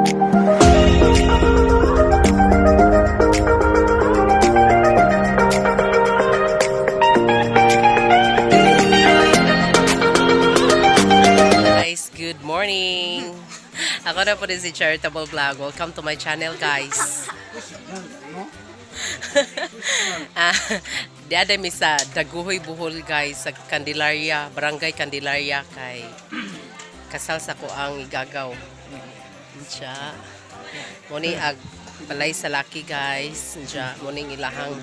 Guys, good morning. Ako na po rin si Charitable Vlog. Welcome to my channel, guys. Ah, diada mi sa Daguhoy, Bohol, guys, sa Candelaria, Barangay Candelaria, kay kasal sa ko ang igagaw. Siya. Mo ni ag balay sa laki, guys. Siya, mo ning ilahang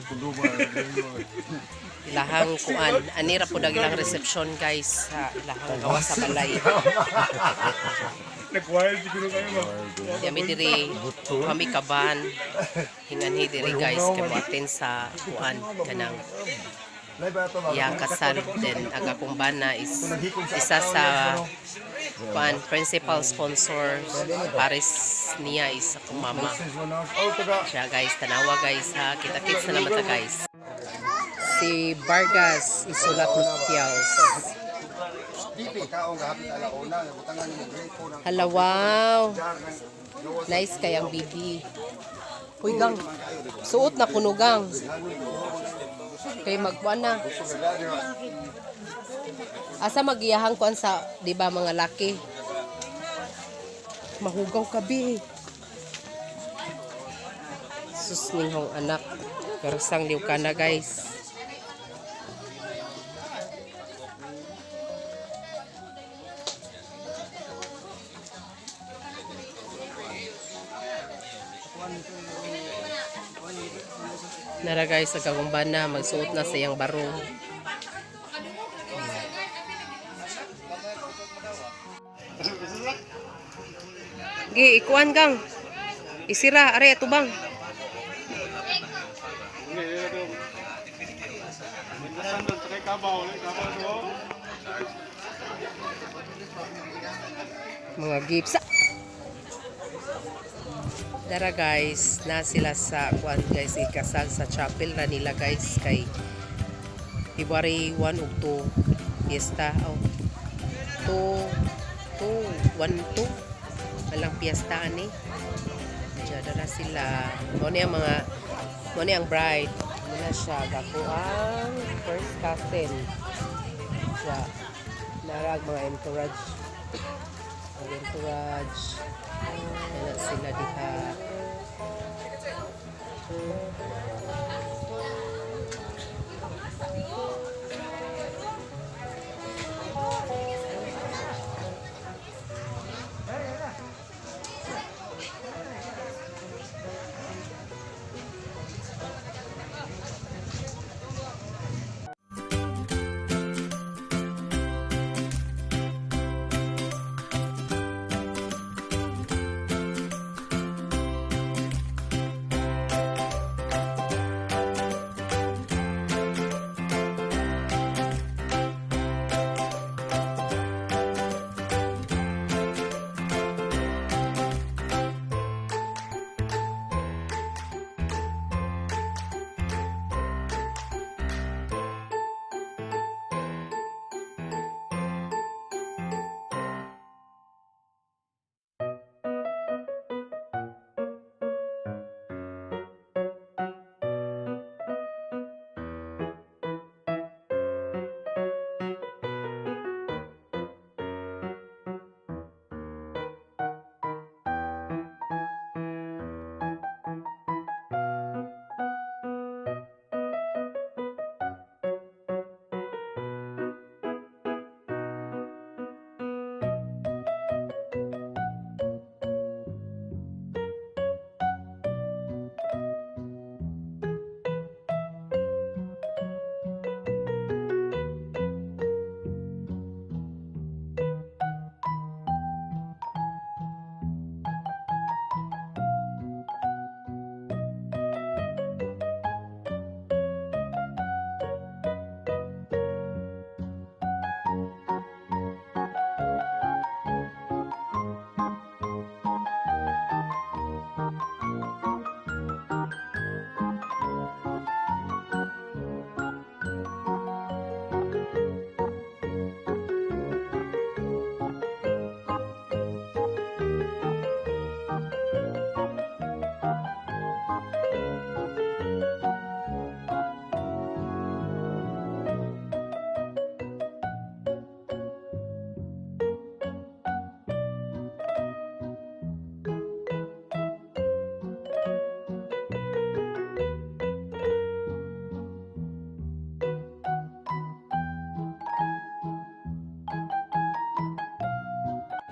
kuan ani ra pud ang ilang reception, guys, sa ilahang gawas sa balay. Nag-wild siguro kayo ba? Yami diri kami kaban hinganhi diri, guys, kay moaten sa kuan kanang iyang kasal. Then ang akong bana is isa sa kuan principal sponsor. Pares niya is akong mama siya, guys. Tanawa, guys, ha. Kita kits na naman ta, guys. Si Vargas isulat Mutials. Hala, wow. Nice kayang bibi. Huy, gang. Suot na kuno, gang. Kay magkuan na. Asa magiyahang kuan sa, di ba, mga laki? Mahugaw ka, bi. Sus ninghong anak. Pero sang liw ka na, guys. Nara, guys, sa kagumbana, magsuot na sa iyang barong. Gi, ikuan, gang. Isira, are, atubang. Mga gifts. Dara, guys, na sila sa kuan, guys, ikasal sa chapel ra nila, guys, kay February 1 ug 2 fiesta. Oh. 2 2 1 2 walang fiesta ani. Diya dara sila. Mo ni ang mga mo ni ang bride. Mo na siya gako ang first cousin. Siya narag mga entourage. Ang entourage. Wala sila diha.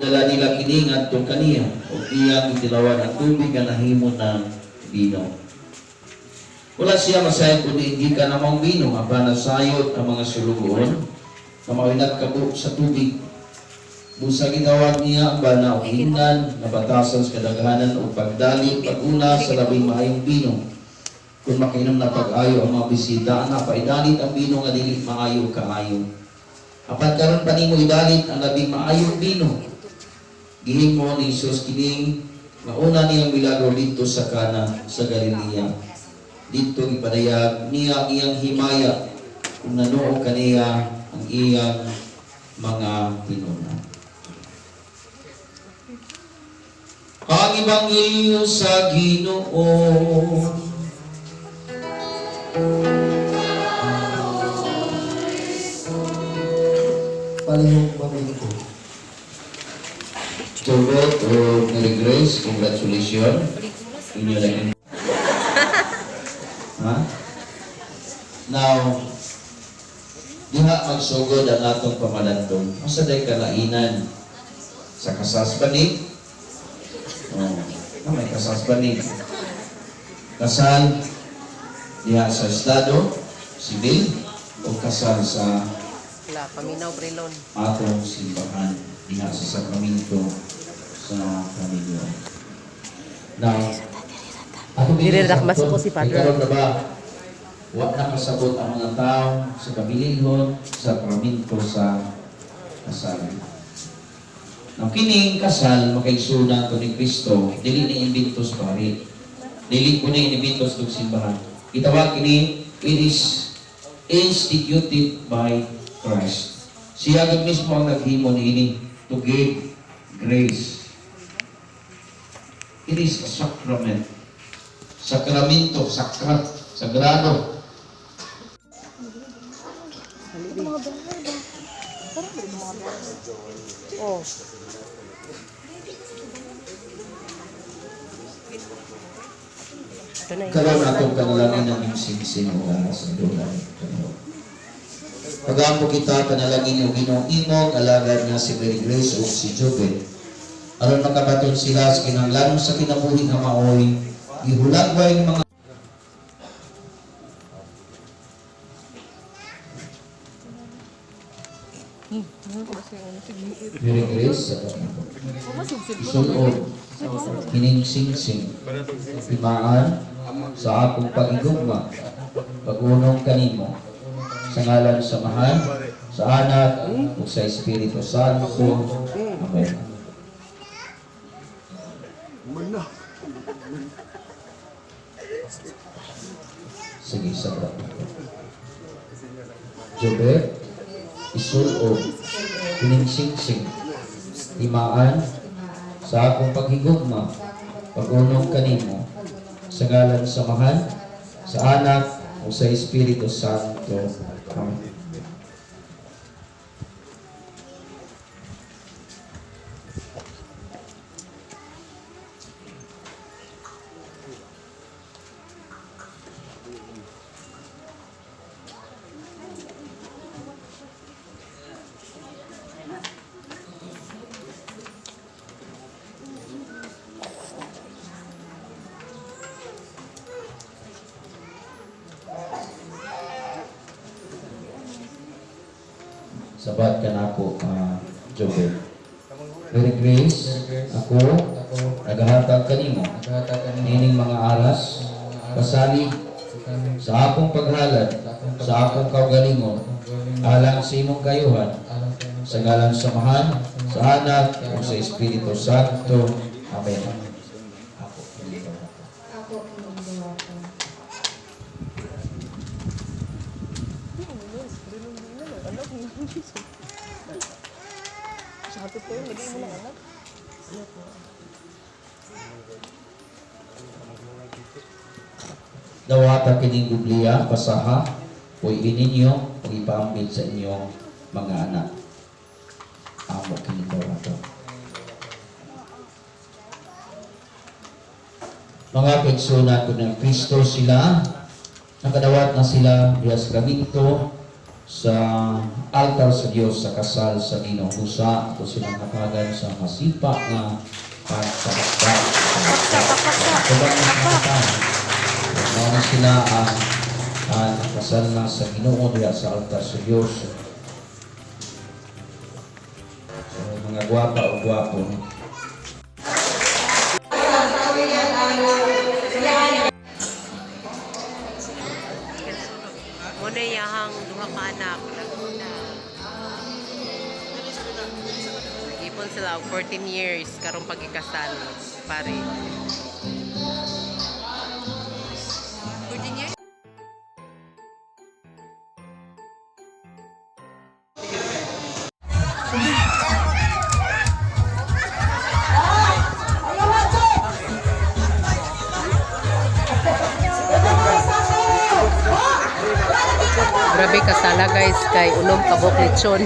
Dala nila kini ngadto kaniya ug iyang gitilawan ang tubig nga nahimo ng bino. Wala siya masayod kun diin gikan ang maong bino, apan nasayod ang mga sulugoon nga mao'y nagkabo sa tubig. Busa gitawag niya ang bana og giingnan nga batasan sa kadaghanan og pagdalit pag-una sa labing maayong bino. Kung makainom na pag-ayo ang mga bisita, ana paidalit ang bino nga dili maayo kaayo. Apan karon pa nimo idalit ang labing maayong bino. Gihimo ni Jesus kining mauna niyang milagro didto sa Kana sa Galilea. Didto gipadayag niya ang iyang himaya ug nanuo kaniya ang iyang mga tinun-an. Ang Ebanghelyo sa Ginoo. Palihog mamingko. Jobet o Mary Grace, congratulations. Inyo lang. Ha? Now, diha magsugod ang atong pamalandong. Asa day kalainan? Sa kasas ba ni? Oh, ah, may kasas ba ni? Kasal diha sa estado, sibil, o kasal sa Wala, paminaw Brilon. Atong simbahan diha sa sakramento sa pamilya. Now, ako Dili ra mas ko si Padre. Karon na ba wa na kasabot ang mga tao sa kabilinhon sa sakramento sa kasal? Now, kining kasal makaigsunan to ni Kristo, dili ni imbento sa pari. Dili ko ni inimbento sa simbahan. Gitawag kini, it is instituted by Christ. Siya gud mismo ang naghimo niini to give grace. It is a sacrament. Sakramento, sakra, sagrado. Oh. Ito na. Karon atong panalangin ng singsing o sa dulan. Pagampo kita, panalangin o Ginoong imong alagad nga si Mary Grace ug si Jobet. Aron makabaton sila sa kinahanglanon sa kinabuhi nga maoy gihulagway ng mga Mary Grace sa isuod kining singsing, timaan sa akong pagigugma, pag-unong kanimo, sa ngalan sa Amahan, sa Anak ug sa Espiritu Santo. Amen. Sige, sabra. Jobert, isuob kining singsing, timaan sa akong paghigugma, pag-unong kanimo, sa ngalan sa Amahan, sa Anak ug sa Espiritu Santo. Amen. Sabat ka nako, Jobel. Mary Grace, ako, Ako, nagahatag kanimo, naghatag kanimo, nining mga aras, pasalig sa akong paghalad, sa akong kaugalingon, alang sa imong kayuhan, alang sa imong sa ngalan sa Amahan, sa Anak, ug sa Espiritu Santo. Amen. Ako, hindi ako. Ako, kining diwata. Sakit ko yun, lagay mo lang, anak. Dawata kining Biblia, basaha, o ininyo, o ipaambit sa inyong mga anak. Amo kining dawata. Mga kaigsunan ko ng Kristo sila, nakadawat na sila diha sa sakraminto. Sa altar sa Dios sa kasal sa Ginoo. Busa ato silang hatagan sa masipa nga pagpakpak. Paksa, paksa. Tubang na kakatan. Mao na sila ang nakasal na sa Ginoo diha sa altar sa Dios. So, mga gwapa o gwapo, no? Muna yahang duha ka anak. Nag-ipon sila og 14 years karong pagikasal pare. 14 years? Grabe kasala, guys, kay unom kabok lechon.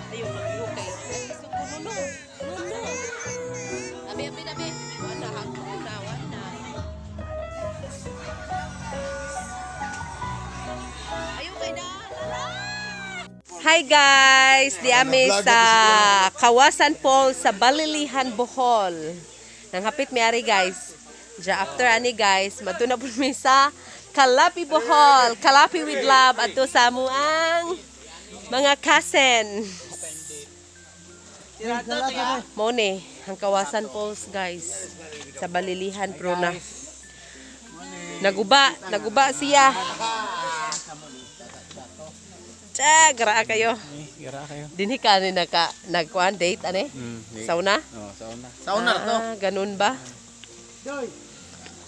Ayaw, okay. No, no, no, no. Abi, abi, abi. Wala, wala, wala. Ayaw kay na. Hi guys, di ami sa Kawasan Falls sa Balilihan, Bohol. Nanghapit mi ari, guys. Ja after ani guys, madto na pud mi sa Kalapi, Bohol. Kalapi with love adto sa amuang mga cousin. Mao ni ang Kawasan Falls, guys, sa Balilihan pro na. Naguba, naguba siya. Tsa, gara kayo. Gara kayo. Dinhi ka ani naka nagkuan date ani? Sauna? Oh, sauna. Sauna to. Ah, ganun ba?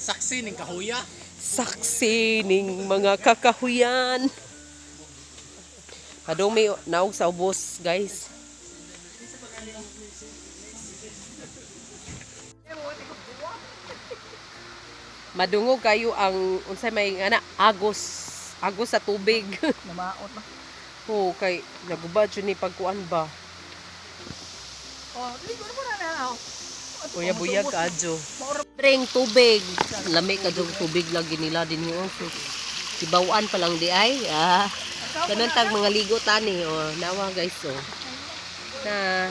Saksi ning kahuya. Saksi ning mga kakahuyan. Padung may naog sa ubos, guys. Madungog kayo ang unsay may ana agos, agos sa tubig. Namaot na. Oo, kay naguba jud ni pagkuan ba. Oh, ligo na na na. Kuya buyag kadyo. Drink tubig. Lami kadyo tubig lagi nila din yung sus. Ibawaan pa lang di ay. Ah. Ganun tag mga ligo tani oh. Nawa guys oh. Na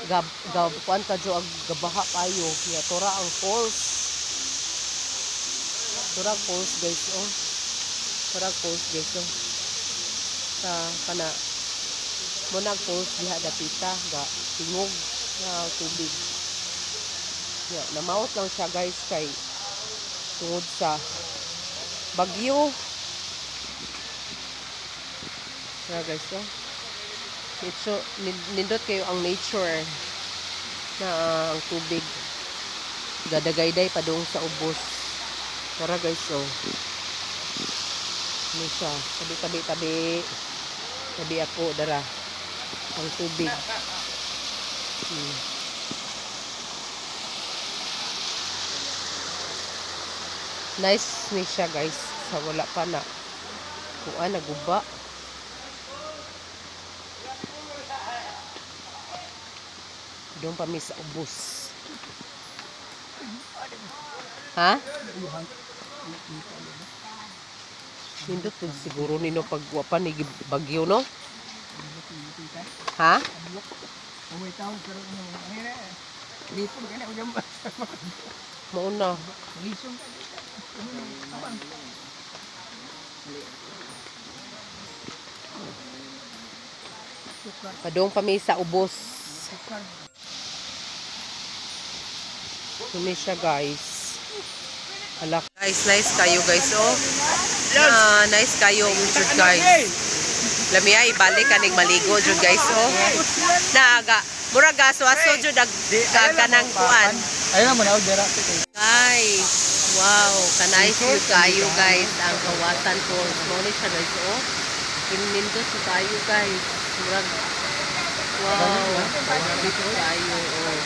gab gab kuan kadyo ag gabaha kayo. Ya tura ang falls. Tura ang falls guys oh. Tura ang falls guys oh. Sa kana mo na ang falls diha dapita ga tingog na tubig. Ya, namaot lang siya guys kay tungod sa bagyo. Na guys, oh. Ito, nindot kayo ang nature na ang tubig gadagayday padung sa ubos. Tara guys, oh. Ano siya? Tabi, tabi, tabi. Tabi ako, dara. Ang tubig. Nice ni siya guys. Sa wala pa na. Kuan naguba. Doon pa mi sa ubos. Ha? Nindot pud siguro nino pag wa pa ni bagyo no? Ha? Umay taon pero ano, ano na. Lipon ka na ujam. Mao na. Lisong ka. Padong pa mi sa ubos. Kuni siya guys. Hala. Guys, nice kayo guys oh. Ah, nice kayo jud guys. Lami ay balik kaning maligo jud guys oh. Naga murag aso-aso jud ag kanang kuan. Ayun na mo na dira. Guys, wow, kanais jud kayo guys ang Kawasan Falls. Mao ni siya guys oh. Kinindot sa tayo guys. Murag wow, dito tayo oh.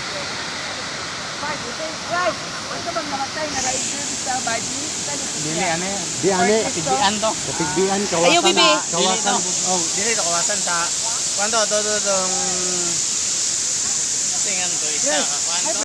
Dili ano yan? Di ani, tigbian to. Tigbian, kawasan. Ayaw, bibi. Kawasan. Oh, dili to kawasan sa kuan to to to tong tingan to isa.